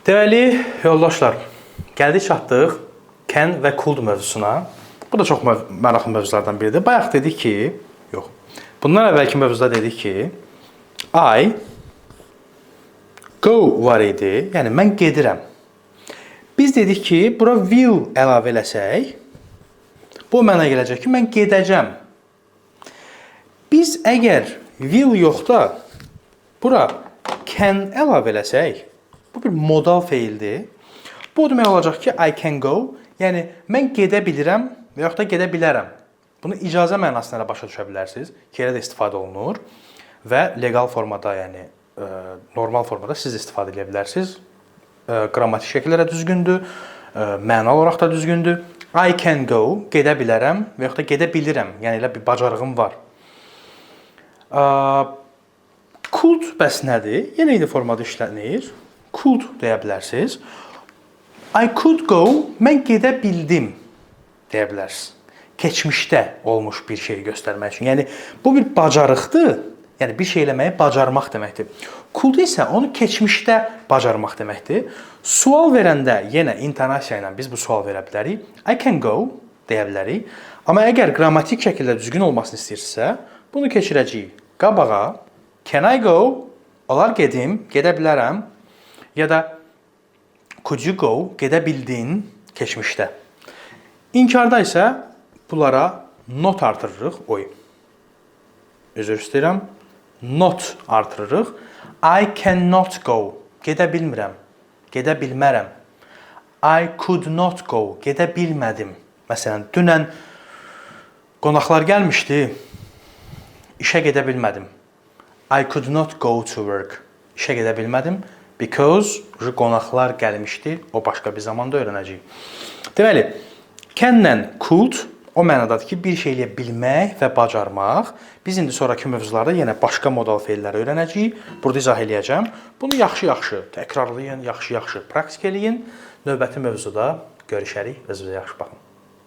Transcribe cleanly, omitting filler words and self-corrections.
Deməli, yoldaşlar, gəldik çatdıq can və could mövzusuna. Bu da çox maraqlı mövzulardan biridir. Bayaq dedik ki, yox. Bundan əvvəlki mövzuda dedik ki, I go var idi. Yəni mən gedirəm. Biz dedik ki, bura will əlavə eləsək, bu mənə gələcək ki, mən gedəcəm. Biz əgər will yoxda bura can əlavə eləsək, bu bir modal feildir. Bu o demək olacaq ki, I can go, yəni mən gedə bilirəm və yaxud da gedə bilərəm. Bunu icazə mənasında da başa düşə bilərsiniz ki, elə də istifadə olunur və legal formada, yəni normal formada siz istifadə edə bilərsiniz. Qrammatik şəkildə də düzgündür, məna olaraq da düzgündür. I can go, gedə bilərəm və yaxud da gedə bilirəm. Yəni elə bir bacarığım var. Could bəs nədir? Yenə eyni formada işlənir. Could deyə bilərsiniz. I could go, mən gedə bildim deyə bilərsiniz. Keçmişdə olmuş bir şeyi göstərmək üçün. Yəni bu bir bacarıqdır. Yəni bir şey eləməyi bacarmaq deməkdir. Could isə onu keçmişdə bacarmaq deməkdir. Sual verəndə yenə intonasiya ilə biz bu sual verə bilərik. I can go deyə bilərik. Amma əgər qrammatik şəkildə düzgün olmasını istəyirsinizsə, bunu keçirəcəyik qabağa. Can I go? Olar gedim, gedə bilərəm. Ya da could you go? Gedə bildin keçmişdə. İnkarda isə bunlara not artırırıq. Oy. Üzr istəyirəm. Not artırırıq. I cannot go. Gedə bilmirəm. Gedə bilmərəm. I could not go. Gedə bilmədim. Məsələn, dünən qonaqlar gəlmişdi. İşə gedə bilmədim. I could not go to work. İşə gedə bilmədim because qonaqlar gəlmişdi. O başqa bir zamanda öyrənəcəyik. Deməli, can-lə could o mənadadır ki, bir şey eləyə bilmək və bacarmaq. Biz indi sonrakı mövzularda yenə başqa modal feilləri öyrənəcəyik. Burada izah eləyəcəm. Bunu yaxşı-yaxşı təkrarlayın, yaxşı-yaxşı praktik eləyin. Növbəti mövzuda görüşərik. Özünüzə yaxşı baxın.